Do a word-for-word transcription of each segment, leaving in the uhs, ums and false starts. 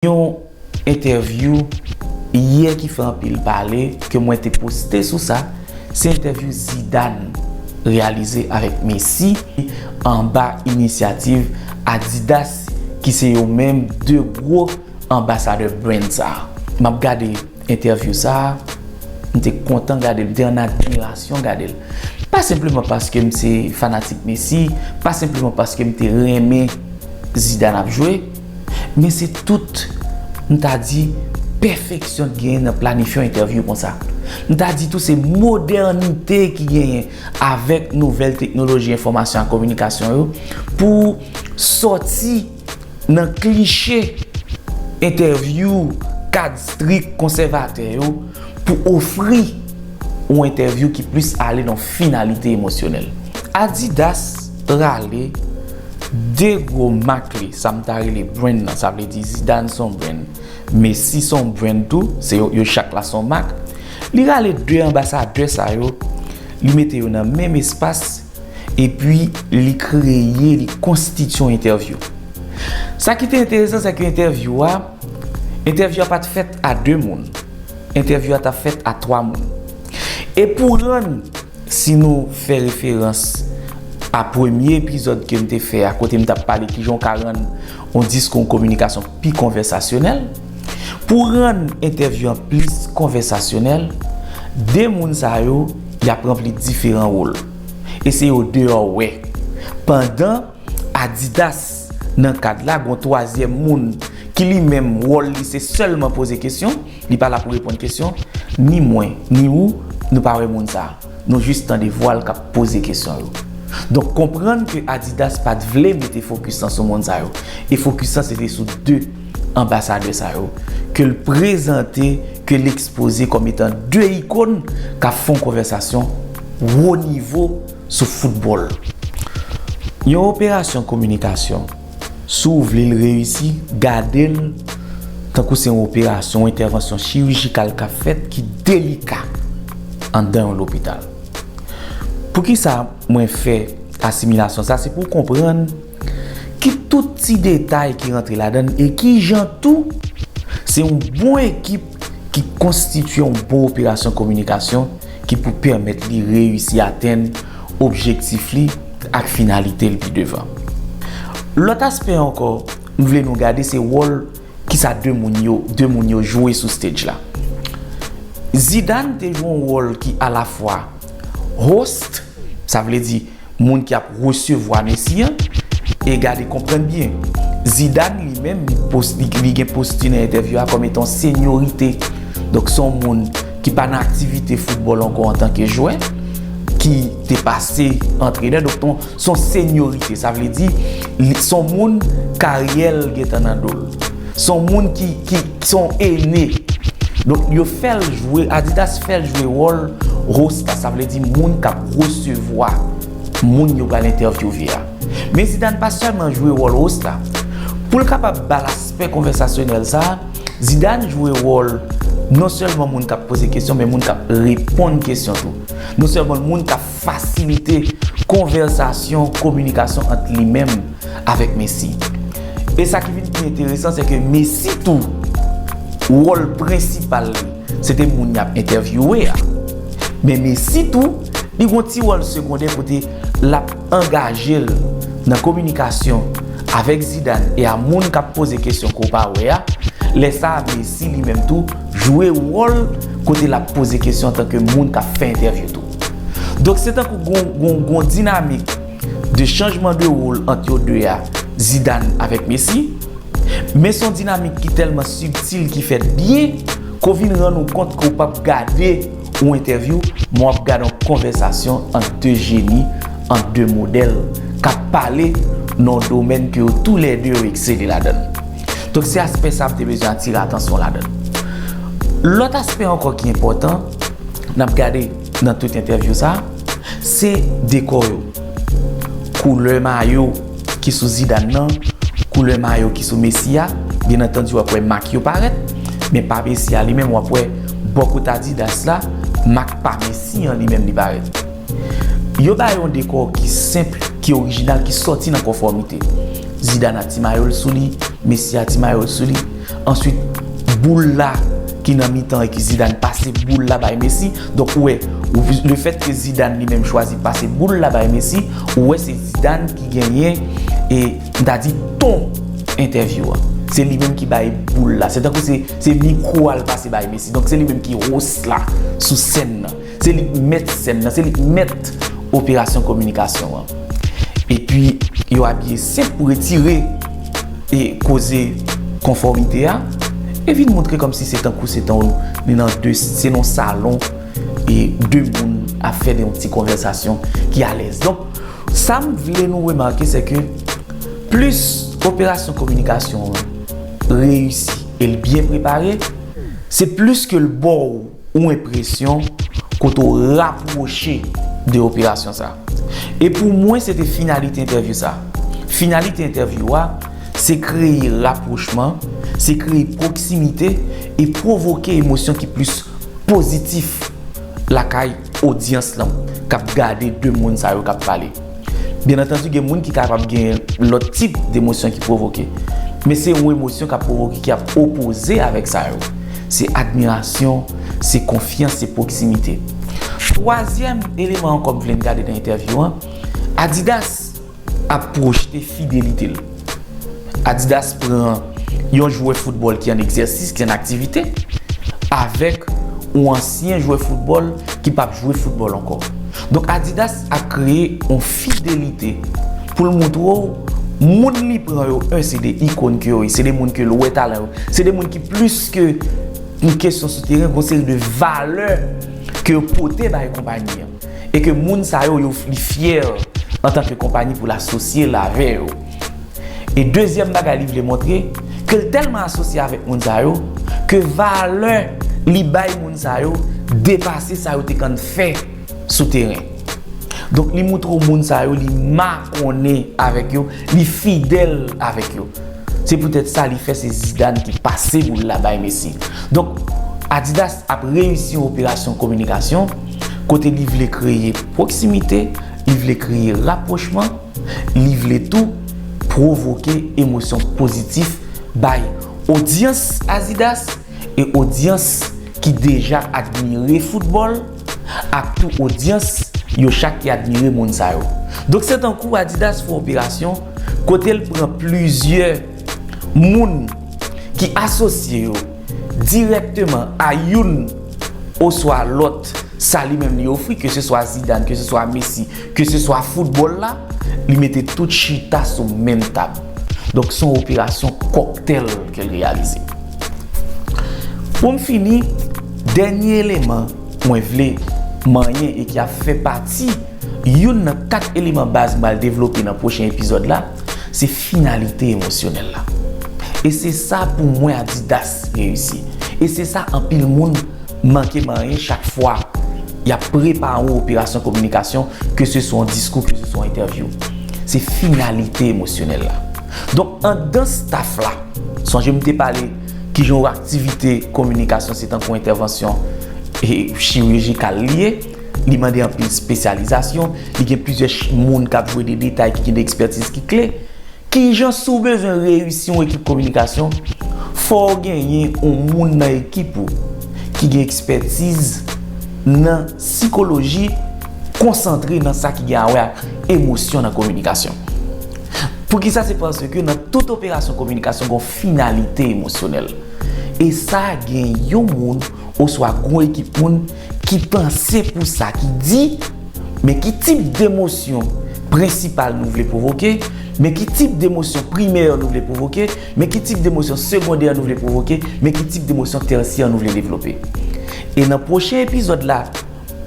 Yon entèvyou yè ki fè anpil pale, ke mwen te poste sou sa, se entèvyou Zidane reyalize avèk Messi anba inisyativ Adidas, ki se yo menm de gwo anbasadè brand sa. M ap gade entèvyou sa, m te kontan gade l, m te an admirasyon gade l. Pa senpleman paske m se fanatik Messi, pa senpleman paske m te renmen Zidane ap jwe, men se tout, m ta di, pèfeksyon ki genyen nan planifye yon entèvyou konsa. M ta di tou se modènite ki genyen avèk nouvèl teknoloji enfòmasyon ak kominikasyon yo pou sòti nan kliche entèvyou kad strik konsèvatè yo pou ofri yon entèvyou ki plis ale nan finalite emosyonèl. Adidas rale de gwo mak li, sa m ta rele brand nan, sa vle di Zidane son brand, Messi son brand tou, se yo, yo chak la son mak. Li rale de anbasadè sa yo, li mete yo nan menm espas, epi li kreye, li konstitye yon entèvyou. Sa ki te enteresan, se ke entèvyou a, entèvyou a pa t fèt a de moun. Entèvyou a t ap fèt a twa moun. E pou rann, si nou fè referans a premye epizòd ke m te fè a, kote m t ap pale kijan w ka rann yon diskou, yon kominikasyon pi konvèsasyonèl, pou rann entèvyou an plis konvèsasyonèl, de moun sa yo, y ap ranpli diferan wòl. E se yo de a w wè. Pandan Adidas, nan kad la, gon twazyèm moun ki li menm wòl li se sèlman poze kesyon, li pa la pou reponn kesyon, ni mwen, ni ou, nou pa wè moun sa a. Nou jis tande vwa l k ap poze kesyon yo. Donk, konprann ke Adidas pa t vle mete fokis lan sou moun sa yo. E fokis lan se te sou de anbasadè sa yo, ke l prezante, ke l ekspoze kòm etan de ikòn k ap fè yon konvèsasyon wo nivo sou foutbòl. Yon operasyon kominikasyon, si w vle l reyisi, gade l tankou se yon operasyon, yon entèvansyon chirijikal k ap fèt ki delika anndan yon lopital. Poukisa mwen fè asimilasyon sa? Se pou w konprann ki tout ti detay ki rantre ladan l e kijan tou se yon bon ekip ki konstitye yon bon operasyon kominikasyon ki pou pèmèt li reyisi atenn objektif li ak finalite l pi devan. Lòt aspè ankò m vle nou gade se wòl kisa de moun yo, de moun yo jwe sou stage la. Zidane te jwe yon wòl ki alafwa host, sa vle di moun ki ap resevwa Messi an, e gade, konprann byen, Zidane li menm, li pos-, li, li gen posti nan entèvyou a kòm etan senyorite. Donk, se yon moun ki pa nan aktivite foutbòl ankò antanke jwè, ki te pase antrenè. Donk, ton, se yon senyorite. Sa vle di, li, se yon moun karyè l gentan nan do l. Se yon moun ki, ki, se yon ene. Donk, yo fè l jwe, Adidas fè l jwe wòl host la, sa vle di moun k ap resevwa moun yo pral entèvyouve a. Men Zidane pa sèlman jwe wòl host la. Pou l kapab ba l aspè konvèsasyonèl sa a, Zidane jwe wòl non sèlman moun k ap poze kesyon, men moun k ap reponn kesyon tou. Non sèlman moun k ap fasilite konvèsasyon, kominikasyon ant li menm avèk Messi. E sa ki vin pi enteresan, se ke Messi tou, wòl prensipal li, se te moun y ap entèvyouwe a. Men Messi tou, li gon ti wòl segondè kote l ap angaje l nan kominikasyon avèk Zidane e a moun k ap poze kesyon ke w pa wè a. Lè sa a, Messi li menm tou jwe wòl kote l ap poze kesyon antanke moun k ap fè entèvyou tou. Donk, se tankou gon, gon, gon dinamik de chanjman de wòl ant yo de a, Zidane avèk Messi. Men se yon dinamik ki tèlman sibtil, ki fèt byen, ke w vin rann ou kont ke w p ap gade yon entèvyou, men w ap gade yon konvèsasyon ant de jeni, ant de modèl, k ap pale nan yon domèn ke yo toulède yo eksele ladan l. Donk, se aspè sa a m te bezwen atire atansyon ladan l. Lòt aspè ankò ki enpòtan, n ap gade nan tout entèvyou sa a, se dekò yo. Koulè mayo ki sou Zidane nan, koulè mayo ki sou Messi a, byen antandi, w ap wè mak yo parèt, men pa Messi a li menm, w ap wè bò kote Adidas la, mak pa Messi an li menm li parèt. Yo ba yo yon dekò ki senp, ki orijinal, ki sòti nan konfòmite. Zidane ak ti mayo l sou li, Messi a ti mayo sou li. Answit, boul la ki nan mitan e ki Zidane pase boul la bay Messi. Donk, ou wè, ou, lefètke Zidane li menm chwazi pase boul la bay Messi, ou wè se Zidane ki genyen, e m ta di, ton entèvyou a. Se li menm ki bay boul la. Se tankou se, se mikwo a l pase bay Messi. Donk, se li menm ki host la sou sèn nan. Se li k mèt sèn nan, se li k mèt operasyon kominikasyon an. Epi, yo abiye senp pou retire e koze konfòmite a, e vin montre kòmsi se tankou se tan li nan de, se nan salon, e de moun ap fè de yon ti konvèsasyon ki alèz. Donk, sa m vle nou remake, se ke plis operasyon kominikasyon an reyisi e l byen prepare, se plis ke l ba w yon enpresyon kote w rapwoche de operasyon sa. E pou mwen, se te finalite entèvyou sa. Finalite entèvyou a, se kreye rapwochman, se kreye pwoksimite e pwovoke emosyon ki plis pozitif lakay odyans lan k ap gade de moun sa yo k ap pale. Byen antandi, gen moun ki kapab gen lòt tip de emosyon ki pwovoke. Men se yon emosyon k ap pwovoke ki ap opoze avèk sa yo. Se admirasyon, se konfyans, se pwoksimite. Twazyèm eleman ankò m vle n gade nan entèvyou an, Adidas ap pwojte fidelite l. Adidas pran yon jwè foutbòl ki an egzèsis, ki an aktivite, avèk yon ansyen jwè foutbòl ki p ap jwe foutbòl ankò. Donk, Adidas ap kreye yon fidelite pou l montre w moun li pran yo, en, se de ikòn ke yo ye, se de moun ke l wè talan yo, se de moun ki plis ke yon kesyon sou teren, gon seri de valè ke yo pote bay konpayi an. E ke moun sa yo, yo, li fyè antanke konpayi pou l asosye l avè yo. E dezyèm bagay li vle montre, ke l tèlman asosye avèk moun sa yo, ke valè li bay moun sa yo depase sa yo te konn fè sou teren. Donk, li montre w moun sa yo, li makonnen avèk yo, li fidèl avèk yo. Se poutèt sa li fè se Zidane ki pase boul la bay Messi. Donk, Adidas ap reyisi yon operasyon kominikasyon kote li vle kreye pwoksimite, li vle kreye rapwochman, li vle tou pwovoke emosyon pozitif bay odyans Adidas e odyans ki deja admire foutbòl ak tou odyans yo chak ki admire moun sa yo. Donk, se tankou Adidas fè operasyon kote l pran plizyè moun ki asosye yo dirèkteman a youn oswa lòt sa li menm li ofri, ke se swa Zidane, ke se swa Messi, ke se swa foutbòl la, li mete tout chita sou menm tab. Donk, se yon operasyon kòktèl ke l reyalize. Pou m fini, dènye eleman mwen vle manyen e ki ap fè pati youn nan kat eleman baz m pral devlope nan pwochen epizòd la, se finalite emosyonèl la. E se sa pou mwen Adidas reyisi. E se sa anpil moun manke manyen chak fwa y ap prepare yon operasyon kominikasyon, ke se swa yon diskou, ke se swa yon entèvyou. Se finalite emosyonèl la. Donk, anndan staff la, sonje m te pale kijan yon aktivite kominikasyon se tankou entèvansyon e chirijikal li ye, li mande anpil espesyalizasyon, li gen plizyè ch-, moun k ap jwe de detay ki gen de ekspètiz ki kle. Kijan, si w bezwen reyisi yon ekip kominikasyon, fò w genyen yon moun nan ekip ou ki gen ekspètiz nan sikoloji, konsantre nan sa ki gen a wè ak emosyon nan kominikasyon. Poukisa? Se paske nan tout operasyon kominikasyon, gen yon finalite emosyonèl. E sa gen yon moun oswa gen yon ekip moun ki panse pou sa ki di, men ki tip demosyon prensipal nou vle pwovoke, men ki tip demosyon primè nou vle pwovoke, men ki tip demosyon segondè nou vle pwovoke, men ki tip demosyon tèsyè nou vle devlope. E nan pwochen epizòd la,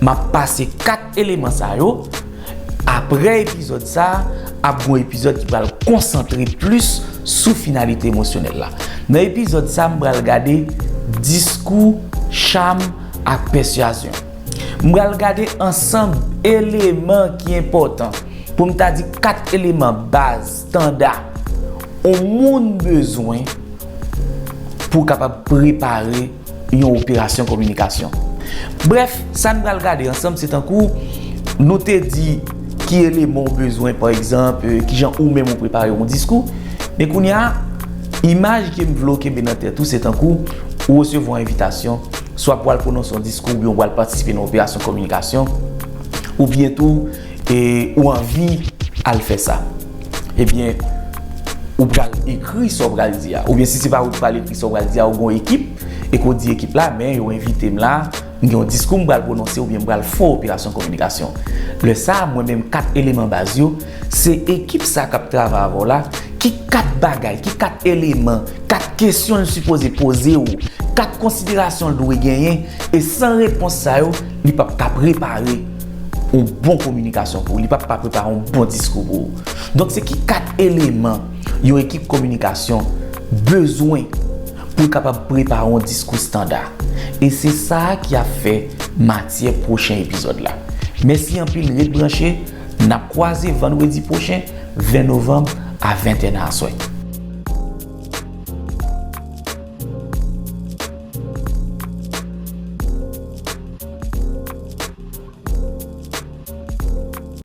m ap pase kat eleman sa yo. Apre epizòd sa, ap gen yon epizòd ki pral konsantre plis sou finalite emosyonèl la. Nan epizòd sa, m pral gade diskou, cham ak pèsyazyon. M pral gade ansanm eleman ki enpòtan, pou m ta di kat eleman baz, estanda, yon moun bezwen pou w kapab prepare yon operasyon kominikasyon. Brèf, sa n pral gade ansanm, se tankou nou te di ki eleman w bezwen, pa egzanp, eh, kijan ou menm ou prepare yon diskou. Men kounye a, Imaj ke m vle w kenbe nan tèt ou, se tankou ou resevwa yon envitasyon, swa pou w al pwononse yon diskou, oubyen w al patisipe nan operasyon kominikasyon, oubyen tou, e, ou anvi al fè sa. Ebyen, ou pral ekri sa w pral di a. Oubyen si se pa ou ki pral ekri sa w pral di a, ou gen yon ekip, e ke w di ekip la, men yo envite m la, m gen yon diskou m pral pwononse oubyen m pral fè yon operasyon kominikasyon. Lè sa a, mwen menm kat eleman baz yo, se ekip sa k ap travay avè w la, ki kat bagay, ki kat eleman, kat kesyon l sipoze poze w, kat konsiderasyon l dwe genyen, e san repons sa yo, li p ap ka prepare yon bon kominikasyon pou ou, li p ap ka prepare yon bon diskou pou ou. Donk, se ki kat eleman yon ekip kominikasyon bezwen pou l kapab prepare yon diskou estanda. E se sa a ki ap fè matyè pwochen epizòd la. Mèsi anpil, ret branche, n ap kwaze vandredi pwochen, ven novanm, a ventè nan aswè.